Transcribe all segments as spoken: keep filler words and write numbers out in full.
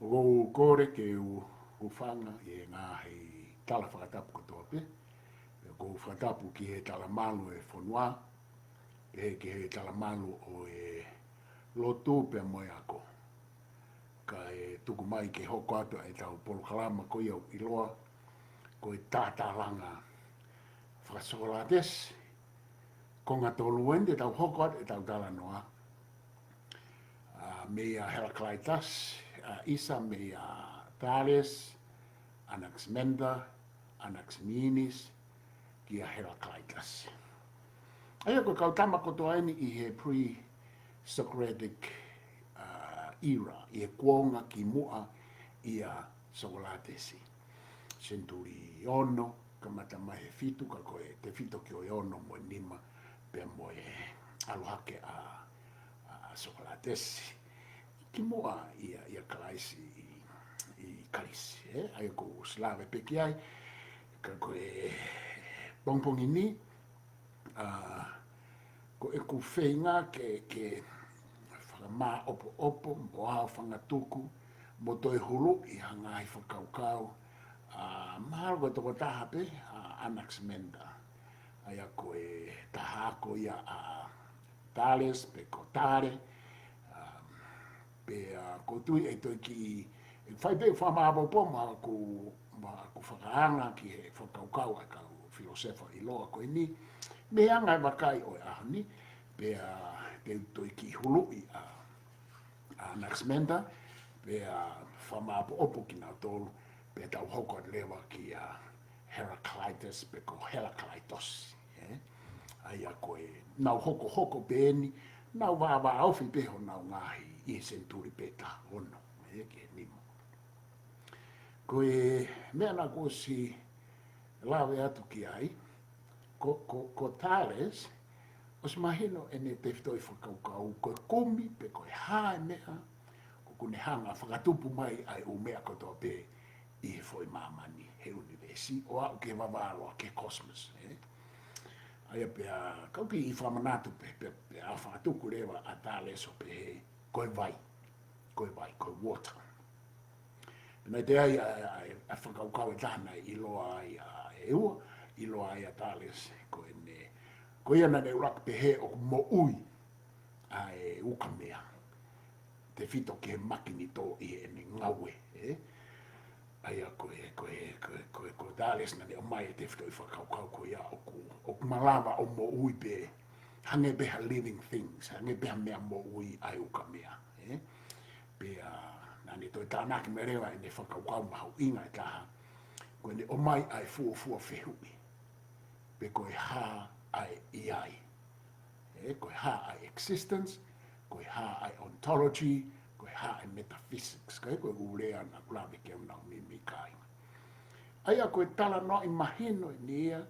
ʻOku ou kole ke u hūfanga ʻi he ngaahi tala fakatapu kotoa pē. ʻOku ou fakatapu ki he talamalu ʻo e fonua, pehē ki he talamalu ʻo e lotu pea mo e ako. Kae tuku mai ke hoko atu ʻetau polokalama ko ia ʻoku ʻiloa ko e Tātālanga Faka-Sokolatesi, konga tolu eni te tau hoko atu ʻetau talanoa. ʻA, meia Heraclitus, ʻa, ʻisa meia Thales, Anaximander, Anaximenes, kia Heraclitus. ʻA ia ko e kau tama kotoa eni ʻi he pre-Socratic, ʻa, era, ʻi he kuonga kimuʻa ʻia Sokolatesi. Senituli ono, kamata mai he fitu, ka ko e tefito ki he ono mo e nima, pea mo e ʻalu hake ʻa, ʻa Sokolatesi kimuʻa ʻia, ʻia Kalaisi ʻi, ʻi Kalisi, ē? ʻA ia ʻoku ou ʻosi lave pē ki ai, ka ko e pongipongi ni, ʻa, ko ʻeku feinga ke, ke fakamāʻopoʻopo, mo aofangatuku, mo toe huluʻi ha ngaahi fakakaukau, ʻa, mahalo ko e tokotaha pē, ʻa, Anaximander. ʻA ia ko e taha ako ia ʻa Thales, pe ko Tale, ʻa, pea ʻoku ou tui ʻe toe kiʻi, ʻe fai pē fakamāʻopoʻopo mo ʻeku, mo ʻeku fakaanga ki he fakakaukau ʻa e kau filōsefa ʻiloa ko eni, mei he anga e vakai ʻo e ʻaho ni, pea te u toe kiʻi huluʻi ʻa, ʻa Anaximander, pea fakamāʻopoʻopo kinautolu, pea tau hoko atu leva kia Heraclitus pe ko Heraclitus, ē? ʻA ia ko e nau hokohoko pē eni, nau vāvāofi pē honau ngaahi ʻi he senituli pē taha ono, ē, ki he nima. Ko e meʻa naʻá ku ʻosi lave atu ki ai, ko, ko, ko Thales, ʻosi mahino ʻene tefitoʻi fakakaukau, ko e kumi pe ko e hā e meʻa ʻoku ne hanga fakatupu mai ʻa e ʻū meʻa kotoa pē ʻi he foʻi māmani, he ʻunivēsi, ʻo aʻu ki he vavā loa, ki he cosmos, ē? ʻA ia pea, kau kiʻi fakamanatu pē, pea, pea fakatuku leva ʻa Thales ʻo pehē, ko e vai, ko e vai, ko e water. Pea naʻe ʻi ai ʻa, ʻa, ʻa e fakakaukau ʻe taha naʻe ʻiloa ai ʻa, ʻe ua, ʻiloa ai ʻa Thales, ko ʻene, ko ia naʻá ne ʻuluaki pehē ʻoku moʻui ʻa e ukamea, tefito ki he makinitō ʻi heʻene ngāue, ē? ʻA ia ko e, ko e, ko e, ko e, ko Thales naʻá ne ʻomai e tefitoʻi fakakaukau ko ia ʻoku, ʻoku malava ʻo moʻui pē, hangē pē ha living things, hangē pē ha meʻa moʻui ʻa e ukamea, ē? Pea naʻá ne toe tānaki mai leva ʻene fakakaukau mahuʻinga ʻe taha, ko ʻene ʻomai ʻa e fuofua fehuʻi, pe ko e hā ʻa e ʻi ai. Ē, ko e hā ʻa e existence, ko e hā ʻa e ontology, ko e hā ʻa e metaphysics, ka ko e ʻū lea naʻá ku lave ki ai ʻanenai mei, mei kāinga. ʻA ia ko e talanoaʻi mahino eni ia,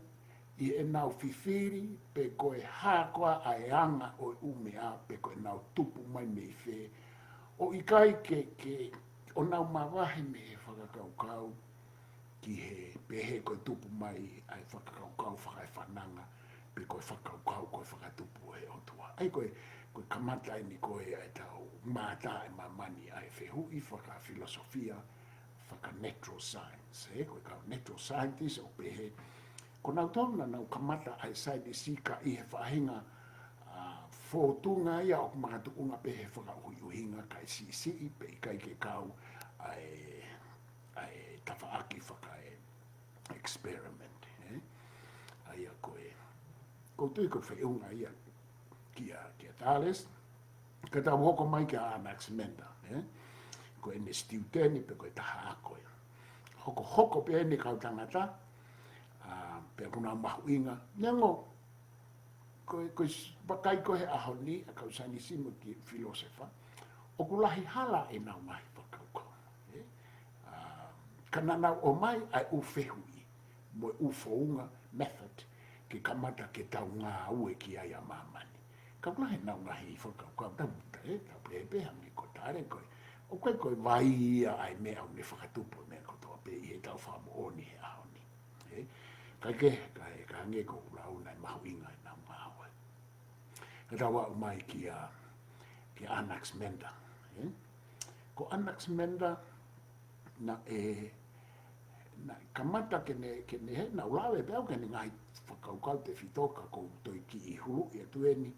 ʻi heʻenau fifili, pe ko e hā koā ʻa e anga ʻo e ʻū meʻa, pe ko ʻenau tupu mai mei fē, ʻo ʻikai ke, ke, ʻo nau mavahe mei he fakakaukau, ki he pehē ko e tupu mai ʻa e fakakaukau fakaefananga, pe ko e fakakaukau ko e fakatupu ʻe he ʻOtua. ʻA ia ko e, ko e kamata eni ko ē ʻa ʻetau mātā ʻa e māmani ʻa e fehuʻi fakafilosofia, faka-natural science, ē? Ko e kau natural scientist ʻoku pehē, ko nautolu naʻa nau kamata ʻa e saienisi ka ʻi he faʻahinga, ʻa, fōtunga ia ʻoku makatuʻunga pē he fakaʻuhiʻuhinga kae siʻisiʻi pē ʻikai ke kau ʻa e ʻa e tafaʻaki faka-experiment, ē? ʻA ia ko e, ʻoku ou tui ko e feʻunga ia kia, kia Thales, ka tau hoko mai kia Anaximander, ē? Ko ʻene student pe ko e taha ako ia. Hokohoko pē ʻene kau tangata, ʻa, pea ʻoku nau mahuʻinga, neongo, ko e, ko e s-, vakai ko ē he ʻaho ni, ʻa e kau saienisi mo e kiʻi filōsefa, ʻoku lahi hala ʻenau ngaahi fakakaukau, ē? ʻA, ka naʻa nau ʻomai ʻa e ʻū fehuʻi, mo e ʻū founga, method, ke kamata ke tau ngāue ki ai ʻa māmani. Ka ʻoku lahi ʻenau ngaahi fakakaukau, tau, ē, tau pehē pē hangē ko Tale ko ē, ʻoku ʻikai ko e vai ia ʻa e meʻa ʻoku ne fakatupu e meʻa kotoa pē ʻi heʻetau fakamoʻoni he ʻaho ni. Ē? Kae kehe, kae, ka hangē ko ʻeku lau naʻe mahuʻinga ʻenau ngāue. Ka tau aʻu mai kia, kia Anaximander, ē? Ko Anaximander, naʻe, naʻe kamata ke ne, ke ne, he naʻa ku lave pē au ki heʻene ngaahi fakakaukau tefito ka ʻoku ou toe kiʻi huluʻi atu eni,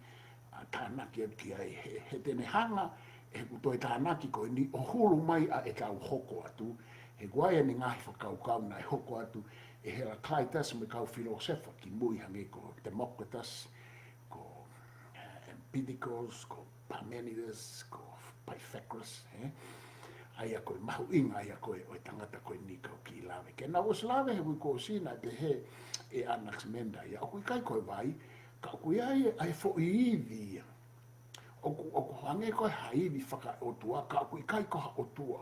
ʻa tānaki atu ki ai, he, he te ne hanga, he ʻeku toe tānaki ko eni ʻo hulu mai ʻa ʻetau hoko atu, he ko e ʻa ʻene ngaahi fakakaukau naʻe hoko atu ʻe Heraclitus mo e kau filōsefa kimui hangē ko Democritus, ko, eh, Empedocles, ko Parmenides, ko Pythagoras, eh? ʻA ia ko e mahuʻinga, ʻa ia ko e, ʻo e tangata ko eni ka u kiʻi lave. Ke na ʻosi lave he uike kuo ʻosi naʻe pehē ʻe Anaximander ia, ʻoku ʻikai ko e vai, ka ʻoku ʻi ai ʻa e foʻi ivi ia. ʻOku, ʻoku hangē ko e ha ivi fakaʻotua, ka ʻoku ʻikai ko ha ʻotua.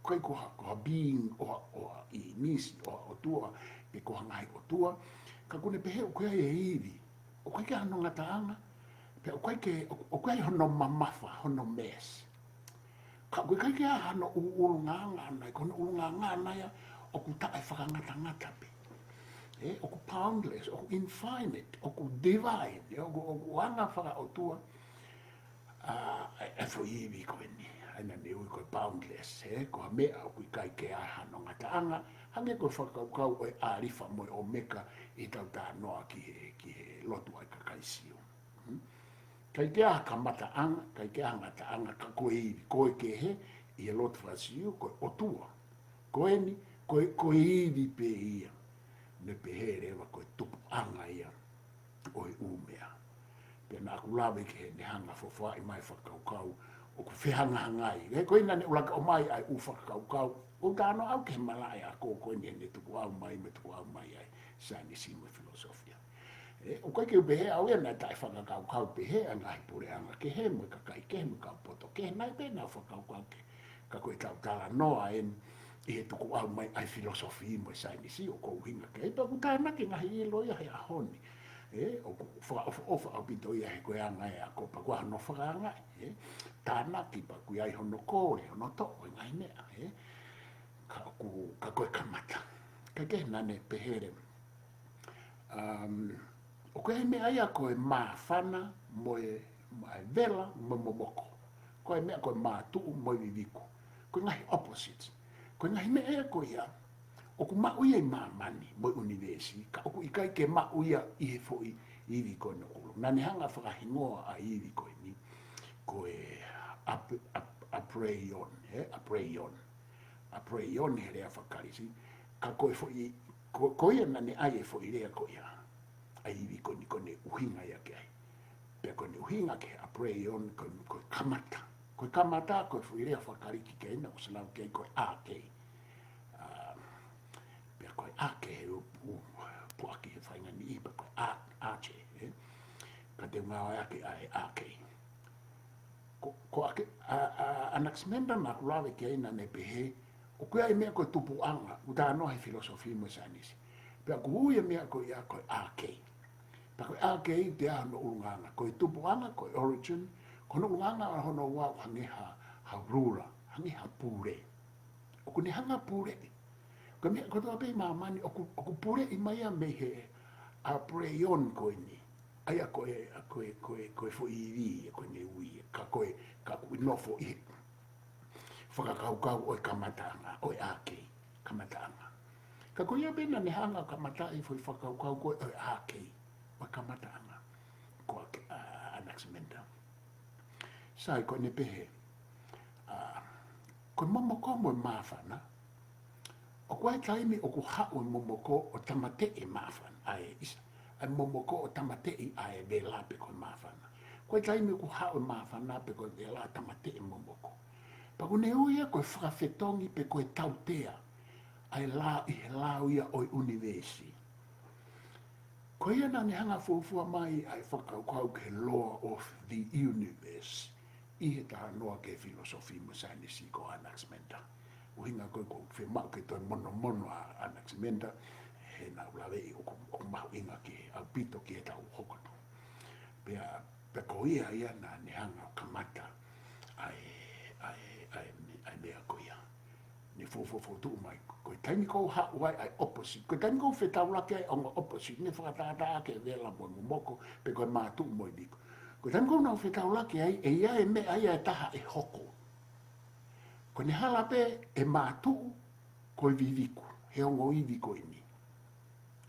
ʻIkai ko ha, ko ha being, ʻo ha, ʻo ha ʻinisi, ʻo ha ʻotua, pe ko ha ngaahi ʻotua. Ka ʻoku ne pehē ʻoku ʻi ai e ivi. ʻOku ʻikai ke ʻi ai hano ngataʻanga, pea ʻoku ʻikai ke, ʻoku, ʻoku ʻikai hono mamafa, hono mass. Ka ʻoku ʻikai ke ʻi ai hano ʻu-, ʻulungaanga ʻana, ko hono ʻulungaanga ʻana ia, ʻoku taʻefakangatangata pē. ʻE, ʻoku boundless, ʻoku infinite, ʻoku divine, ʻe, ʻoku, ʻoku anga fakaʻotua. ʻA, ʻa e, ʻa e foʻi ivi ko eni, ʻa ia naʻa ne ui ko e boundless, ʻe, ko ha meʻa ʻoku ʻikai ke ʻi ai hano ngataʻanga, hangē ko e fakakaukau ʻo e ʻĀlifa mo e ʻŌmeka ʻi heʻetau talanoa ki he, ki he lotu ʻa e kakai Siu. Hmm? ʻIkai ke ʻi ai ha kamataʻanga, ʻikai ke ʻi ai ha ngataʻanga, ka ko e ivi, ko e kehe, ʻi he lotu faka-Siu, ko e ʻOtua. Ko eni, ko e, ko e ivi pē ia. Ne pehē leva ko e tupuʻanga ia ʻo e ʻū meʻa. Pea naʻa ku lave ki heʻene hanga fofoaʻi mai fakakaukau ʻoku fehangahangai. He ko ena naʻe ʻuluaki ʻomai ai ʻū fakakaukau. ʻOku ou talanoa au ki he malaʻe ako ko eni heʻene tukuʻau mai, mo e tukuʻau mai ʻa e saienisi mo e filōsofia. ʻE, ʻoku ʻikai ke u pehē au ia naʻe taʻefakakaukau pehē ʻa e ngaahi puleʻanga kehe, mo e kakai kehe, mo e kau poto kehe, naʻe pē ʻenau fakakaukau kehe. Ka ko ʻetau talanoa eni ʻi he tukuʻau mai ʻa e filōsofi mo e saienisi ʻoku ou ʻuhinga ki ai, pea ʻoku tānaki e ngaahi ʻilo ia he ʻaho ni. ʻE, ʻoku fakaʻofoʻofa ʻaupito ia he ko e anga e ako, pea ko hono fakaangaʻi, ʻe, tānaki pea ʻoku ʻi ai hono kole, hono toʻo e ngaahi meʻa, ʻe. Ka ʻoku, ka ko e kamata. Ka ke naʻa ne pehē leva. Um, ʻoku ʻi ai e meʻa ia ko e māfana mo e, mo e vela mo e momoko. Ko e meʻa ko e mātuʻu mo e viviku. Ko e ngaahi opposites. Ko e ngaahi meʻa ia ko ia ʻoku maʻu ia ʻi māmani mo e ʻunivēsi, ka ʻoku ʻikai ke maʻu ia ʻi he foʻi ivi ko eni ʻoku lō. Naʻa ne hanga fakahingoa ʻa e ivi ko eni ko e ap-, ap-, apeiron, ʻe, apeiron. Apeiron he lea faka-Kalisi, ka ko e foʻi, ko, ko ia naʻa ne ʻai e foʻi lea ko ia, ʻa e ivi ko eni ko ʻene ʻuhinga ia ki ai. Pea ko ʻene ʻuhinga ki he apeiron ko, ko e kamata. Ko e kamata, ko e foʻi lea faka-Kalisi ki ai naʻa ku ʻosi lau ki ai ko e arche. ʻA, pea ko e arche he ʻū, ʻū, puʻaki he faʻahinga niʻihi, pea ko e ar-, arche, ʻe. Ka te u ngāueʻaki ʻa e arche. Ko, ko ʻAke-, ʻa, ʻa, Anaximander naʻa ku lave ki ai naʻa ne pehē, ʻoku ʻi ai e meʻa ko e tupuʻanga, ʻoku talanoa he filōsofi mo e saienisi. Pea ʻoku ui e meʻa ko ia ko e arche. Pea ko e arche ʻoku ʻi ai hono ʻulungaanga, ko e tupuʻanga, ko e origin, ko hono ʻulungaanga ʻa hono ua ʻoku hangē ha, ha ruler, hangē ha pule. ʻOku ne hanga pule. Ko e meʻa kotoa pē ʻi māmani ʻoku, ʻoku puleʻi mai ia mei he apeiron ko eni. ʻA ia ko e, ko e, ko e, ko e foʻi ivi, ko ʻene ui, ka ko e, ka ʻoku nofo ʻi he fakakaukau ʻo e kamataʻanga, ʻo e arche, kamataʻanga. Ka ko ia pē naʻa ne hanga kamataʻi e foʻi fakakaukau ko ē ʻo e arche, ʻo e kamataʻanga. Ko ʻAke-, ʻa, Anaximander. Sai, ko ʻene pehē, ʻa, ko e momoko mo e māfana, ʻoku ʻi ai e taimi ʻoku haʻu e momoko ʻo tāmateʻi e māfana, ʻa e ʻisa, ʻa e momoko ʻo tāmateʻi ʻa e vela pe ko e māfana. ʻOku ʻi ai e taimi ʻoku haʻu e māfana pe ko e vela ʻo tāmateʻi e momoko. Pea ʻoku ne ui ia ko e fakafetongi pe ko e tautea, ʻa e lao, ʻi he lao ia ʻo e ʻunivēsi. Ko ia naʻa ne hanga fuofua mai ʻa e fakakaukau ki he law of the universe ʻi he talanoa ki he filōsofi mo e saienisi ko Anaximander. ʻUhinga ko ē ʻoku ou fiemaʻu ke toe monomono ʻa Anaximander, he naʻa ku laveʻi ʻoku, ʻoku mahuʻinga ki he ʻaupito ki heʻetau hoko atu. Pea, pea ko ia ia naʻa ne hanga kamata ʻa e, ʻa e, ʻa e, ʻa e meʻa ko ia. Ne fuofua fokotuʻu mai, ko e taimi ʻoku haʻu ai ʻa e opposite, ko e taimi ʻoku fetaulaki ai ʻa e ongo opposite, ne fakatātā ʻaki e vela mo e momoko, pe ko e mātuʻu mo e viviku. Ko e taimi ʻoku nau fetaulaki ai, ʻe ʻi ai e meʻa ia ʻe taha ʻe hoko. Ko ʻene hala pē ʻe mātuʻu, ko e viviku, he ongo ivi ko eni.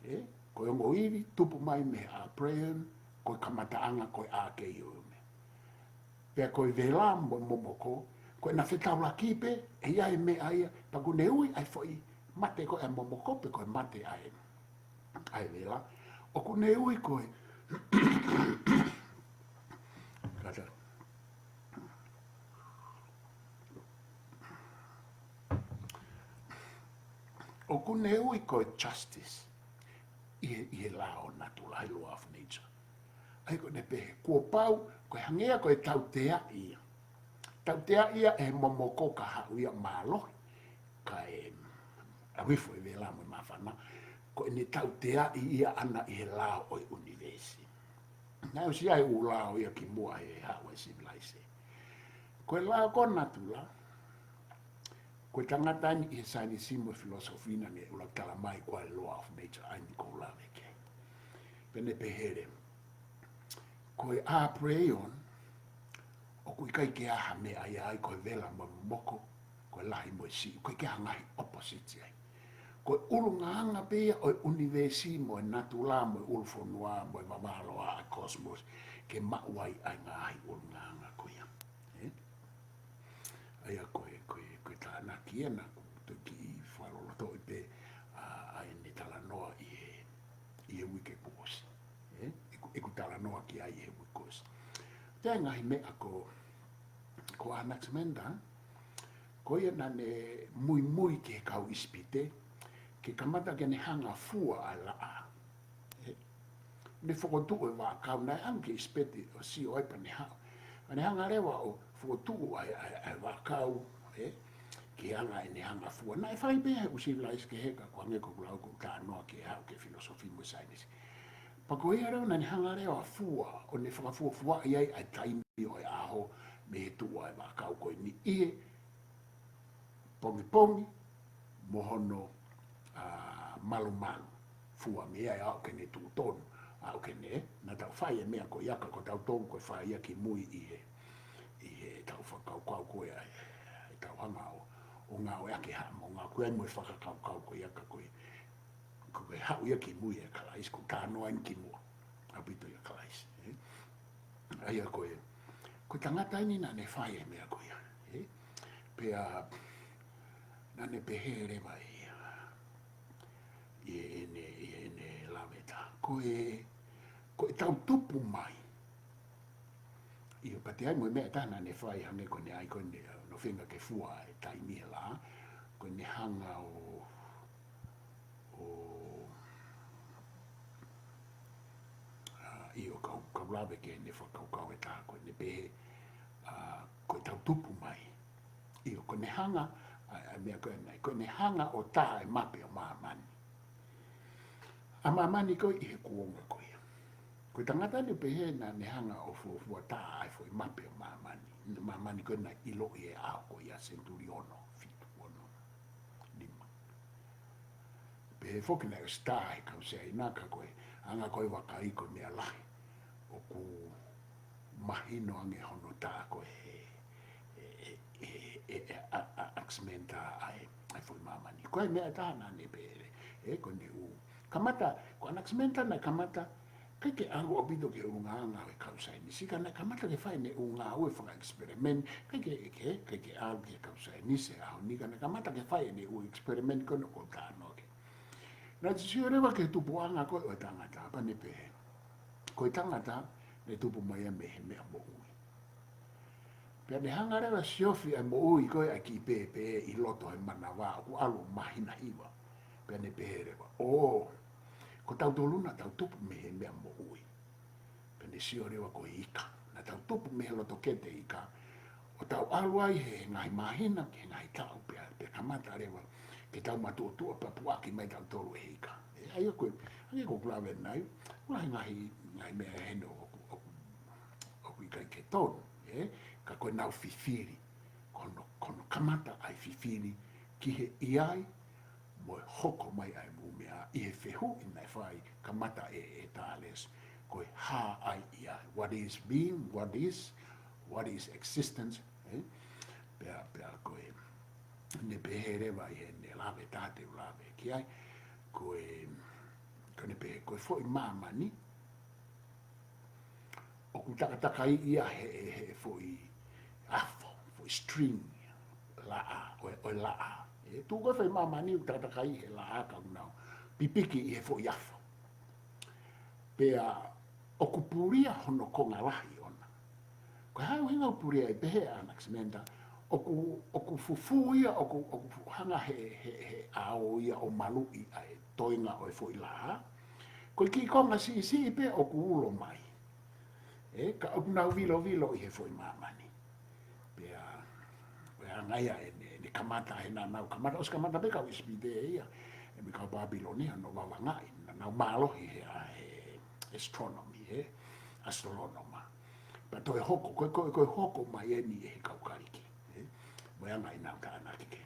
Ē? Ko e ongo ivi, tupu mai mei he Apeiron, ko e kamataʻanga, ko e ʻākei ʻo e meʻa. Pea ko e vela mo e momoko, ko ʻena fetaulaki pē, ʻe ʻi ai e meʻa ia, pea ʻoku ne ui ʻa e foʻi mate ko e momoko, pe ko e mate ʻa e, ʻa e vela. ʻOku ne ui ko e, kātaki. ʻOku ne ui ko e justice ʻi he, ʻi he lao natula, he law of nature. ʻA ia ko ʻene pehē, kuo pau, ko e hangē ia ko e tauteaʻi ia. Tauteaʻi ia ʻe he momoko ka haʻu ia mālohi, kae ʻave hifo e vela mo e māfana, ko ʻene tauteaʻi ia ʻana ʻi he lao ʻo e ʻunivēsi. Naʻe ʻosi ʻi ai e ʻū lao ia kimuʻa he haʻu e civilization. Ko e lao ko natula, ko e tangata eni ʻi he saienisi mo e filosofia naʻa ne ʻuluaki tala mai ko e law of nature ʻa eni ʻoku ou lave ki ai. Pea ne pehē leva, ko e Apeiron, ʻoku ʻikai ke ʻi ai ha meʻa ia ai ko e vela mo e momoko, ko e lahi mo e siʻi, ʻoku ʻikai ke ʻi ai ha ngaahi opposite ai. Ko e ʻulungaanga pē ia ʻo e ʻunivēsi mo e natula mo e ʻulufonua mo e vavaloa ʻa e cosmos ke maʻu ai ʻa e ngaahi ʻulungaanga ko ia. Ē? ʻA ia ko e, ko e, ko e tānaki ena ʻoku ou toki fakalolotoʻi pē ʻa, ʻa ʻene talanoa ʻi he, ʻi he uike kuo ʻosi. Ē? ʻEku, ʻeku talanoa ki ai ʻi he uike kuo ʻosi. Pea ngaahi meʻa ko, ko Anaximander, ko ia naʻa ne muimui ki he kau ʻIsipite, ke kamata ke ne hanga ʻo fua ʻa e laʻā. Ē, ne fokotuʻu e vaʻakau, naʻe ʻalu ki ʻIsipite ʻo sio ai pea ne haʻu. Pea ne hanga leva ʻo fokotuʻu ʻa e, ʻa e, ʻa e vaʻakau, ē, ke hanga ʻene hanga ʻo fua. Naʻe fai pē ia he ʻū civilization kehe ka ko e hangē ko ʻeku lau ʻoku ou talanoa ki he haʻu ki he filosofia mo e saienisi. Pea ko ia leva naʻa ne hanga leva ʻo fua, ʻo ne fakafuafuaʻi ai ʻa e taimi ʻo e ʻaho mei he tuʻu ʻa e vaʻakau ko eni ʻi he pongipongi mo hono, ā, malumalu. Fua mei ai ʻo aʻu ki heʻene tuʻu tonu, aʻu ki heʻene, naʻa tau fai e meʻa ko ia ka ko tautolu ko e fai ia kimui ʻi he, ʻi heʻetau fakakaukau ko ia, ʻetau hanga ʻo, ʻo ngāueʻaki ha, mo ngāueʻaki mo e fakakaukau ko ia ka ko e, ko e haʻu ia kimui ʻia Kalaisi, ko e talanoa eni kimuʻa ʻaupito ʻia Kalaisi, ē? ʻA ia ko e, ko e tangata eni naʻa ne fai e meʻa ko ia, ē? Pea naʻa ne pehē leva ʻe ia, ʻi heʻene, ʻi heʻene lave ʻe taha. Ko e, ko ʻetau tupu mai. ʻIo, pea ʻi ai mo e meʻa ʻe taha naʻa ne fai hangē ko ʻene ʻai ko ʻene, ʻa, nofo ange ke fua e taimi he laʻā, ko ʻene hanga ʻo, ʻo, ā, ʻio, kau, kau lave ki heʻene fakakaukau ʻe taha ko ʻene pehē, ā, ko ʻetau tupu mai. ʻIo, ko ʻene hanga, ʻa, ʻa e meʻa ko ē naʻe, ko ʻene hanga ʻo tā e mape ʻo māmani. ʻA māmani ko ē ʻi he kuonga ko ia. Ko e tangata eni pehē naʻa ne hanga ʻo fuofua tā ʻa e foʻi mape ʻo māmani. Māmani ko ē naʻe ʻiloʻi he ʻaho ko ia senituli ono, fitu, ono, nima. Pehē foki naʻe ʻosi tā ʻe he kau Siaina ka ko e anga ko ē vakai ko e meʻa lahi ʻoku mahino ange hono tā ko ē ʻe, ʻe, ʻe, ʻe, ʻe, ʻa, ʻa, Anaximander ʻa e, ʻa e foʻi māmani. Ko e meʻa ʻe taha naʻa ne pehē, ē, ko ʻene ʻū. Kamata, ko Anaximander naʻe kamata, ʻikai ke ʻalu ʻaupito ki he ʻulungaanga ʻo e kau saienisi, ka naʻe kamata ke fai ʻene ʻū ngāue faka-experiment, ʻikai ke, ke, ʻikai ke ʻalu ki he kau saienisi he ʻaho ni, ka naʻe kamata ke fai ʻene ʻū experiment ko ē naʻa ku talanoa ki ai. Naʻa ne sio leva ki he tupuʻanga ko ē ʻo e tangata, pea ne pehē, ko e tangata naʻe tupu mai ia mei he meʻa moʻui. Pea ne hanga leva ʻo siofi ʻa e moʻui ko ē ʻa e kiʻi pēpē ʻi loto he manava ʻoku ʻalu ʻo māhina hiva. Pea ne pehē leva, ʻō, ko tautolu naʻa tau tupu mei he meʻa moʻui. Pea ne sio leva ko e ika. Naʻa tau tupu mei he loto kete ika. ʻO tau ʻalu ai he ngaahi māhina, ki he ngaahi taʻu pea, pea kamata leva ke tau matuʻotuʻa pea puʻaki mai tautolu ʻe he ika. Ē, ʻa ia ko e, ʻa ia ko ʻeku lave ʻanenai, ʻoku lahi ngaahi, ngaahi meʻa heni ʻoku, ʻoku, ʻoku ʻikai ke tonu, ē? Ka ko ʻenau fifili, ko hono, ko hono kamata ʻa e fifili ki he ʻi ai, mo e hoko mai ʻa e ʻū meʻa ʻi he fehuʻi naʻe fai kamata ʻe, ʻe Thales, ko e hā ʻa e ʻi ai. What is being, what is, what is existence, ē? Pea, pea ko e, ne pehē leva ʻi heʻene lave, taha te u lave ki ai, ko e, ko ʻene pehē, ko e foʻi māmani, ʻoku takatakai ia he, he, he foʻi afo, foʻi string, laʻā, ʻo e, ʻo e laʻā. ʻE, tuʻu ko e foʻi māmani ʻoku takatakai he laʻā ka ʻoku nau pipiki ʻi he foʻi afo. Pea ʻoku pulia hono konga lahi ʻona. Ko e hā e ʻuhinga ʻoku pulia ai, pehē ʻe Anaximander, ʻoku, ʻoku fufū ia, ʻoku, ʻoku fu-, hanga he, he, he ʻao ia ʻo maluʻi ʻa e toenga ʻo e foʻi laʻā. Ko e kiʻi konga siʻisiʻi pē ʻoku ulo mai. ʻE, ka ʻoku nau vilovilo ʻi he foʻi māmani. Pea, ʻo e anga ia ʻene, ʻene kamata, he naʻa nau kamata, ʻosi kamata pē kau ʻIsipite ia, ʻe mo e kau Pāpilone, hono vavangaʻi, naʻa nau mālohi he, ʻa e astronomy, he astronomer. Pea toe hoko, ko e, ko e, ko e hoko mai eni ʻe he kau Kalisi, ʻe, mo e anga ʻenau tānaki ke.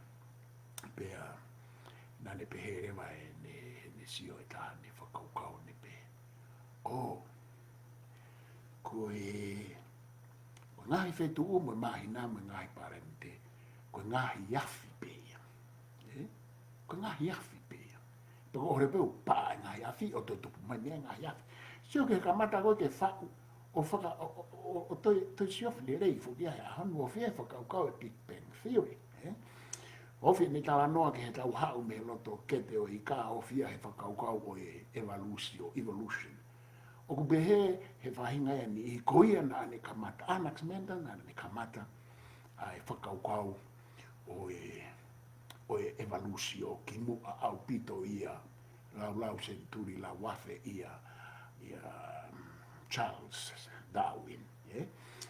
Pea, naʻa ne pehē leva ʻene, ʻene sio ʻe taha ʻene fakakaukau ne pehē, ʻo, ko e, ko e ngaahi fetuʻu mo e māhina mo e ngaahi palanite, ko e ngaahi afi pē ia. ʻE? Ko e ngaahi afi pē ia. Pea ko e ʻoho pē ʻoku pā e ngaahi afi, ʻo toe tupu mai mei ai e ngaahi afi. Sio ki he kamata ko ē ke faʻu, ʻo faka-, ʻo, ʻo, ʻo, ʻo toe, toe siofi lelei foki ia he ʻaho ni, ʻoku ʻi ai e fakakaukau ʻe Big Bang Theory, ʻe? ʻOku ʻi ai ʻene talanoa ki heʻetau haʻu mei he loto kete ʻo e ika, ʻoku ʻi ai e fakakaukau ʻo e evalusio, evolution. ʻOku pehē he faʻahinga ia ʻe niʻihi, ko ia naʻa ne kamata, Anaximander naʻa ne kamata ʻa e fakakaukau ʻo e, ʻo e evalusio kimuʻa ʻaupito ia, laulau senituli lauafe ia, ia, um, Charles Darwin, ʻe,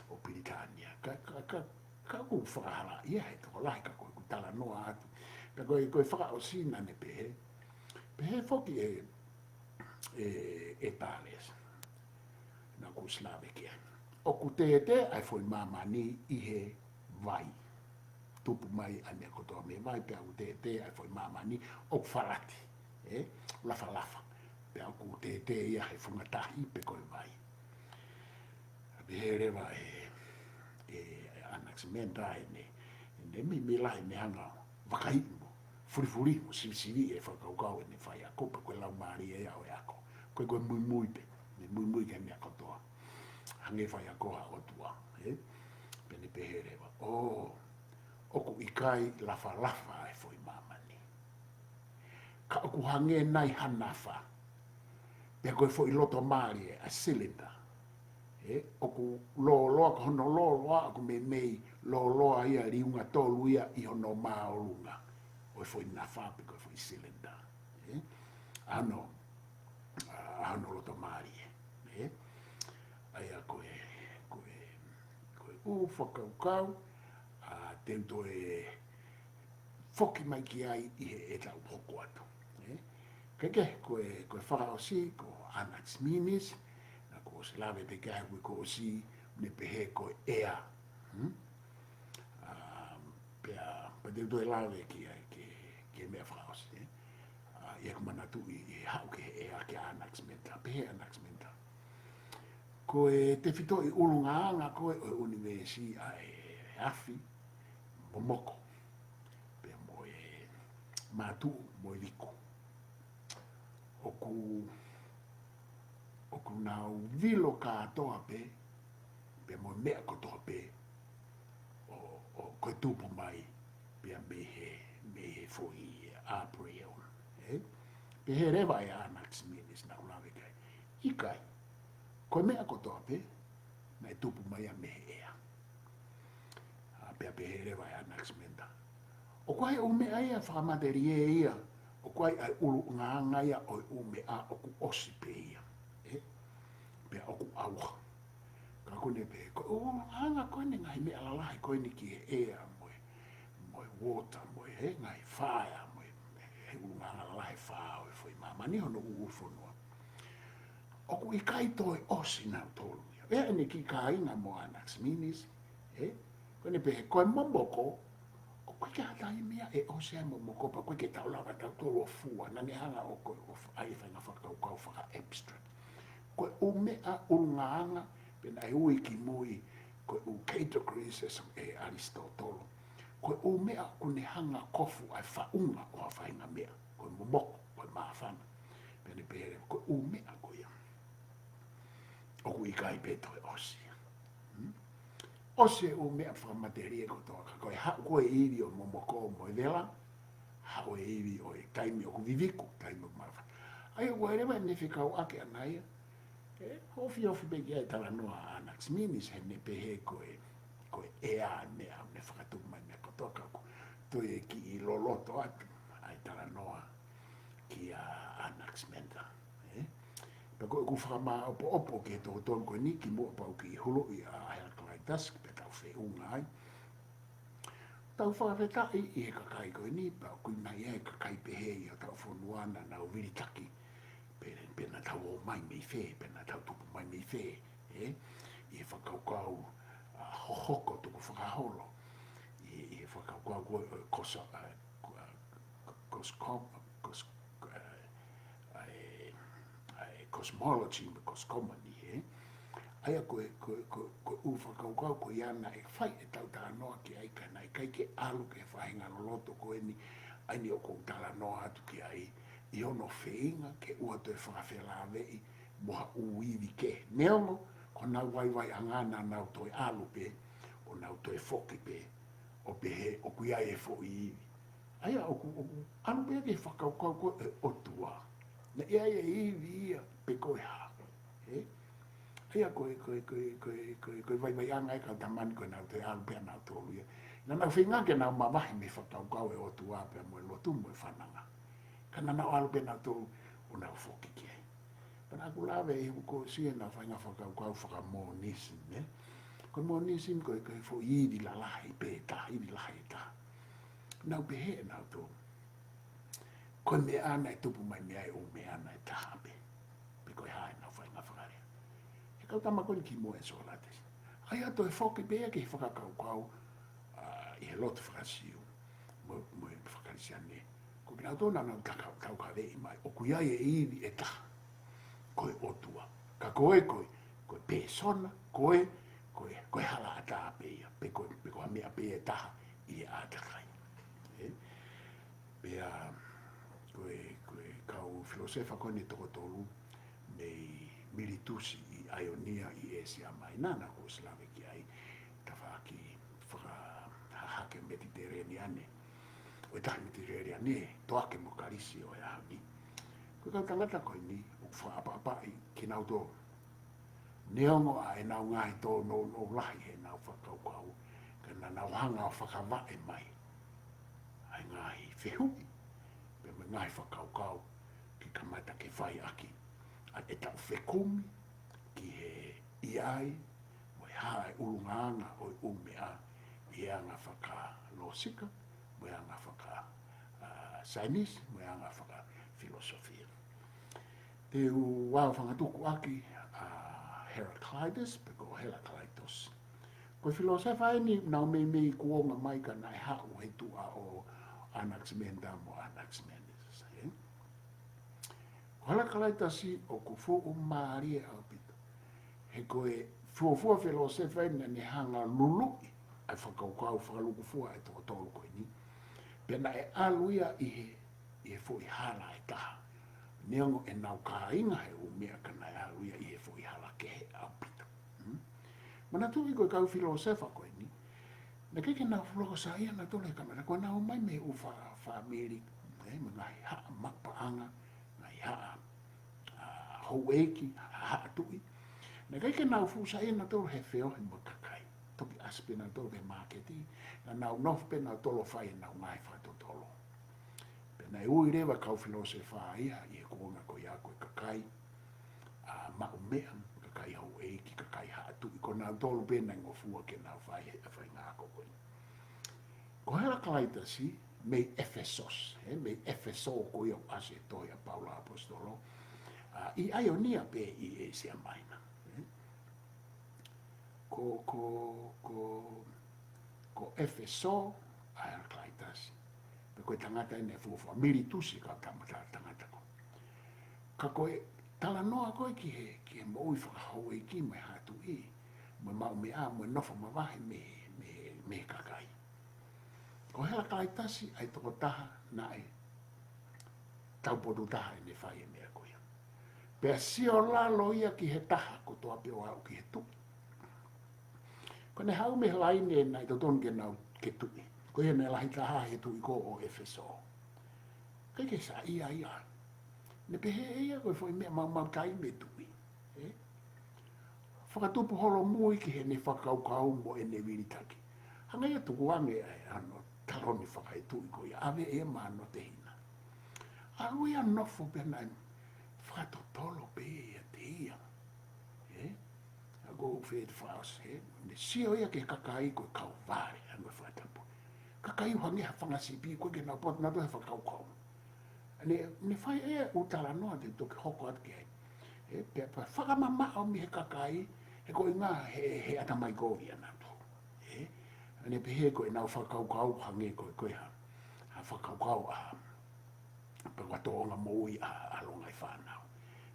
ʻo Pilitānia. Ka, ka, ka, ka ʻoku fakahalaʻi ia he tokolahi ka ko ʻeku talanoa atu. Pea ko e, ko e fakaʻosi naʻa ne pehē, pehē foki ʻe, ʻe, ʻe Thales, naʻa ku ʻosi lave ki ai, ʻoku tētē ʻa e foʻi māmani ʻi he vai. Tupu mai ʻa e meʻa kotoa mei he vai, pea ʻoku tētē ʻa e foʻi māmani ʻoku falati, ʻe, lafalafa. Pea ʻoku tētē ia he funga tahi pe ko e vai. ʻA, pehē leva ʻe, ʻe Anaximander ʻene, ʻene meimei lahi ʻene hanga ʻo vakaiʻi mo fulifuli mo sivisiviʻi e fakakaukau ʻene faiako, pe ko e laumālie ia ʻo e ako. Ko e, ko e muimui pē, ne muimui ki he meʻa kotoa. Hangē faiako ʻa e ʻOtua, ʻe? Pea ne pehē leva, ʻo, ʻoku ʻikai lafalafa e foʻi māmani. Ka ʻoku hangē nai ha nafa. Pea ko e foʻi loto mālie, a cylinder. ʻE, ʻoku lōloa, ko hono lōloa, ʻoku meimei lōloa ia liunga tolu ia ʻi hono māʻolunga ʻo e foʻi nafa pe ko e foʻi cylinder. ʻE, ʻa hono, ʻa hono loto mālie. ʻE, ʻa ia ko e, ko e, ko e ʻū fakakaukau, ʻa, te u toe foki mai ki ai ʻi heʻetau hoko atu. ʻE? Kae kehe, ko e, ko e fakaʻosi, ko Anaximenes, naʻa ku ʻosi lave pē ki ai he uike kuo ʻosi, ne pehē ko e ʻea. Hmm? Um, pea, pea te u toe lave ki ai, ki, ki he meʻa fakaʻosi, ʻe? ʻA, ʻi heʻeku manatuʻi, ʻi he haʻu ki he ʻea, ki Anaximander, pehē Anaximander. Ko e tefitoʻi ʻulungaanga ko ē ʻo e ʻunivēsi ʻa e afi, momoko, pea mo e mātuʻu, mo e liku. ʻOku, ʻoku nau vilo kātoa pē, pea mo e meʻa kotoa pē, ʻo, ʻo ko e tupu mai, pea mei he, mei he foʻi ʻāpō ʻe ono, ʻe? Pehē leva ʻe Anaximenes naʻa ku lave ki ai, ʻikai, ko e meʻa kotoa pē, naʻe tupu mai ia mei he ʻea. ʻA, pea pehē leva ʻe Anaximander, ʻoku ʻi ai e ʻū meʻa ia fakamatelie ia, ʻoku ʻi ai e ʻulungaanga ia ʻo e ʻū meʻa ʻoku ʻosi pē ia. ʻE? Pea ʻoku ʻauha. Ka ko ʻene pehē, ko e ʻulungaanga ko eni ngaahi meʻa lalahi ko eni ki he ʻea mo e, mo e water, mo e he ngaahi fire, mo e, he ʻulungaanga lalahi fā ʻo e foʻi māmani hono ʻū fonua. ʻOku ʻikai toe ʻosi nautolu ia. ʻE, ʻene kiʻi kāinga mo Anaximenes, ʻe? Ko ʻene pehē, ko e momoko, ʻoku ʻikai ha taimi ia ʻe ʻosi ai e momoko, pea ʻoku ʻikai ke tau lava tautolu ʻo fua, naʻa ne hanga ʻo ko, ʻo ʻai e faʻahinga fakakaukau faka-abstract. Ko e ʻū meʻa ʻulungaanga, pea naʻe ui kimui, ko e ʻū categories ʻe Alisitōtolo. Ko Ko e ʻū meʻa ʻoku ne hanga ʻo kofu ʻa e faʻunga ʻo ha faʻahinga meʻa, ko e momoko, ko e māfana. Pea ne pehē leva, ko e ʻū meʻa ko ia ʻoku ʻikai pē toe ʻosi. Hmm? ʻOsi e ʻū meʻa fakamatelie kotoa, ka ko e haʻu ko ē ivi ʻo e momoko mo e vela, haʻu e ivi ʻo e taimi ʻoku viviku, taimi ʻoku māfana. ʻA ia ʻoku ʻi ai leva ʻene fekauʻaki ʻana ia, ʻe ofiofi pē ki ai e talanoa ʻa Anaximenes, he ne pehē ko e, ko e ʻea e meʻa, ne fakatupu mai meʻa kotoa ka ʻoku toe kiʻi loloto atu ʻa e talanoa kia Anaximander, ē? Pea ko ʻeku fakamāʻopoʻopo ki he tokotolu ko eni kimuʻa pea u kiʻi huluʻi ʻa Heraclitus, pea tau feʻunga ai. Tau fakafetaʻi ʻi he kakai ko eni, pea ʻoku ʻi ai e kakai pehē ʻi hotau fonua naʻa nau vilitaki, pe, pe naʻa tau ō mai mei fē, pe naʻa tau tupu mai mei fē, ē? ʻI he fakakaukau, ʻa, hohoko tukufakaholo, ʻi, ʻi he fakakaukau ko e, ʻo e kosa-, ʻa, ko-, ʻa, ko-, koskom-, kos-, ʻa, ʻa e, ʻa e cosmology, mo e cosmogony, ē? ʻA ia ko e, ko e, ko e, ko e ʻū fakakaukau ko ia naʻe fai ʻetau talanoa ki ai ka naʻe ʻikai ke ʻalu ki he faʻahinga loloto ko eni, ʻa eni ʻoku ou talanoa atu ki ai, ʻi hono feinga ke ʻoua toe fakafelāveʻi mo ha ʻū ivi kehe. Neongo, ko honau vaivaiʻanga naʻa nau toe ʻalu pē, ʻo nau toe foki pē, ʻo pehē, ʻoku ʻi ai e foʻi ivi. ʻA ia ʻoku, ʻoku ʻalu pē ki he fakakaukau ko e ʻOtua. Naʻe ʻi ai e ivi ia pe ko e hā. Ē? ʻA ia ko e, ko e, ko e vaivaiʻanga ʻa e kau tama ni ko ʻenau toe ʻalu pē ʻanautolu ia. Naʻa nau feinga ke nau mavahe mei he fakakaukau e ʻOtua pea mo e lotu mo e fananga. Ka naʻa nau ʻalu pē ʻanautolu ʻo nau foki ki ai. Pea naʻa ku lave ʻi heʻeku kōsī ʻenau faʻahinga fakakaukau faka-Monism, ē? Ko e Monism ko e, ko e foʻi ivi lalahi pē ʻe taha, ivi lahi ʻe taha. Nau pehē ʻe nautolu, ko e meʻa naʻe tupu mai mei ai e ʻū meʻa naʻe taha pē. Pe ko e hā ʻenau faʻahinga fakalea. He kau tama ko eni kimuʻa ʻe Socrates. ʻA ia toe foki pē ia ki he fakakaukau, ʻa, ʻi he lotu faka-Siu mo, mo e faka-Kalisitiane. Ko kinautolu naʻa nau taka-, taukaveʻi mai ʻoku ʻi ai e ivi ʻe taha, ko e ʻOtua. Ka ko e, ko e, ko e pēsona, ko e, ko e, ko e halaʻatā pē ia, pe ko e, pe ko ha meʻa pē ʻe taha ʻi he ʻātakai. Ē? Pea ko e, ko e kau filōsefa ko eni ʻe toko tolu mei Militusi ʻi ʻAionia ʻi ʻĒsia Maina, naʻa ku ʻosi lave ki ai, tafaʻaki fakahahake Metiteleniane, ʻo e tahi Metiteleniane, Toake mo Kalisi ʻo e ʻaho ni. Ko e kau tangata ko eni, ʻoku fakaʻapaʻapaʻi kinautolu. Neongo ʻa ʻenau ngaahi tōnounou lahi heʻenau fakakaukau, ka naʻa nau hanga ʻo fakavaʻe mai ʻa e ngaahi fehuʻi, pea mo e ngaahi fakakaukau, ke kamata ke fai ʻaki ʻa ʻetau fekumi ki he ʻi ai, mo e hā e ʻulungaanga ʻo e ʻū meʻa ʻi he anga fakalōsika, mo e anga faka-, ʻa, saienisi, mo e anga fakafilosofia. Te u ʻaofangatuku ʻaki ʻa Heraclitus, pe ko Heraclitus. Ko e filōsefa eni naʻa nau meimei kuonga mai ka naʻe haʻu he tuʻa ʻo Anaximander mo Anaximenes, ē? Ko Heraclitus ʻoku fuʻu mālie ʻaupito. He ko e fuofua filōsefa eni naʻa ne hanga ʻo luluʻi ʻa e fakakaukau fakalūkufua ʻe toko tolu ko eni. Pea naʻe ʻalu ia ʻi he, ʻi he foʻi hala ʻe taha. Neongo ʻenau kāinga he ʻū meʻa ka naʻe ʻalu ia ʻi he foʻi hala kehe ʻaupito. Hmm? Manatuʻi ko e kau filōsefa ko eni, naʻe ʻikai ke nau fuʻu loko saiʻia nautolu he kamata, ko ʻenau ō mai mei he ʻū fā-, fāmili, ē, mo e ngaahi haʻa maʻu paʻanga, ngaahi haʻa, ʻa, houʻeiki, haʻa tuʻi. Naʻe ʻikai ke nau fuʻu saiʻia nautolu he feohi mo e kakai. Toki ʻasi pē nautolu ki he māketi, naʻa nau nofo pē nautolu ʻo fai ʻenau ngaahi fakatotolo. Pea naʻe ui leva e kau filōsefa ia ʻi he kuonga ko ia ko e kakai, ʻa, maʻu meʻa, kakai houʻeiki, kakai haʻa tuʻi, ko nautolu pē naʻe ngofua ke nau fai e faʻahinga ako ko ē. Ko Heraclitus mei ʻEfesos, ē, mei ʻEfeso ko ia ʻoku ʻasi e tohi ʻa Paula ʻAposetolo, ʻa, ʻi ʻAionia pē ʻi ʻĒsia Maina, ē. Ko, ko, ko, ko ʻEfeso ʻa Heraclitus, pe ko e tangata eni ʻe fuofua, Militusi ka tama-, ta-, tangata ko. Ka ko e talanoa ko ē ki he, ki he moʻui fakahouʻeiki mo e haʻa tuʻi, mo e maʻu meʻa, mo e nofo mavahe mei he, mei he, mei he kakai. Ko Hela Kalaitasi ʻa e tokotaha naʻe taupotu taha ʻene fai e meʻa ko ia. Pea sio lalo ia ki he taha kotoa pē ʻo aʻu ki he tuʻi. Ko ʻene haʻu mei he laine naʻe totonu ke nau ke tuʻi. Ko ia naʻe lahi taha he tuʻi ko ē ʻo ʻEfesō. ʻIkai ke saiʻia ia. Ne pehē ʻe ia ko e foʻi meʻa maumau taimi e tuʻi. Ē? Fakatupu holomui ki heʻene fakakaukau mo ʻene vilitaki. Hanga ia ʻo tukuange ʻa e ano taloni fakaetuʻi ko ia. ʻAve ʻe ia maʻana ʻo tehina. ʻAlu ia ʻo nofo pē naʻe fakatotolo pē ʻiate ia. Ē? ʻA ko fē te faos, ē? Ne sio ia ki he kakai ko e kau vale, ʻa e fakatapu. Kakai ʻoku hangē ha fanga sipi, ʻoku ʻikai ke nau poto nautolu he fakakaukau. Ne, ne fai ʻe ia ʻū talanoa te u toki hoko atu ki ai. Ē, pea, pea fakamamaʻo mei he kakai, he ko e ʻuhinga he, he ʻatamai kovi ʻanautolu. Ē, ne pehē ko ʻenau fakakaukau hangē ko e, ko e ha, ha fakakaukau ʻa, pe ko ha tōʻonga moʻui ʻa, ʻa Longaʻi Fānau.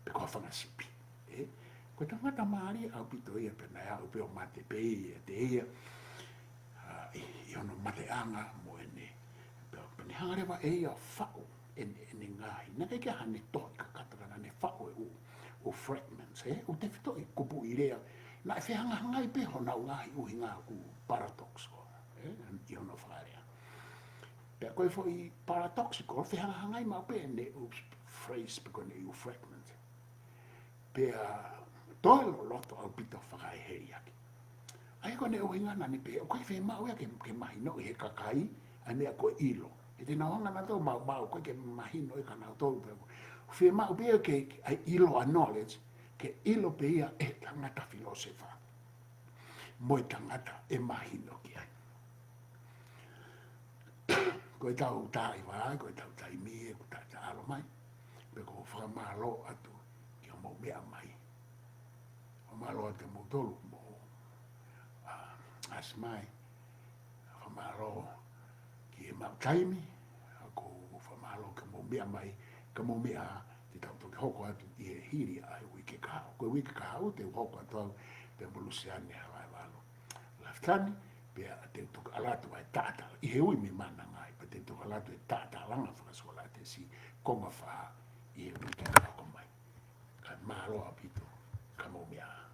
Pe ko ha fanga sipi. Ē, ko e tangata mālie ʻaupito ia pea naʻe aʻu pē ʻo mate pē ia, te ia, ʻa, ʻi, ʻi hono mateʻanga mo ʻene. Pea, pea ne hanga leva ʻe ia ʻo faʻu ʻene, ʻene ngaahi. Naʻe ʻikai ke ʻi ai haʻane tohi kakato ka naʻa ne faʻu e ʻū, ʻū fragments, ē? ʻŪ tefitoʻi kupuʻi lea. Naʻe fehangahangai pē honau ngaahi ʻuhinga ʻoku paradoxical, ē? ʻI hono fakalea. Pea ko e foʻi paradoxical, fehangahangai maʻu pē ʻene ʻū phrase pe ko ʻene ʻū fragments. Pea toe loloto ʻaupito fakaeheliaki. ʻA ia ko ʻene ʻuhinga naʻa ne pehē, ʻoku ʻikai fiemaʻu ia ke, ke mahinoʻi he kakai, ʻa e meʻa ko e ʻilo. He te nau hanga nautolu ʻo maumau, ʻoku ʻikai ke mahino ia kia nautolu pē. Fiemaʻu pē ia ke, ke, ʻa e ʻilo, ʻa e knowledge, ke ʻilo pē ia ʻe he tangata filōsefa. Mo e tangata ʻe mahino ki ai. Ko ʻetau tā ʻi vai, ko ʻetau taimi ē, kuo tā taʻalo mai. Pea ʻoku ou fakamālō atu ki hoʻomou meʻa mai. Fakamālō atu kimoutolu ʻoku mou, ʻa, ʻasi mai. Fakamālō ki heʻemau taimi, ʻa ʻoku ou fakamālō ki hoʻomou meʻa mai, ka mou meʻa te tau toki hoko atu ʻi he hili ʻa e uike kahaʻu. Ko e uike kahaʻu te u hoko atu au pea mo Luseane Halaevalu Lafitani, pea te u toki ʻalu atu ʻa e taʻataʻa, ʻi he ui mei Manangai, pea te u toki ʻalu atu e taʻataʻalanga fakasolate si konga fā ʻi he uike kahaʻu mai. Ka mālō ʻaupito, ka mou meʻa ā.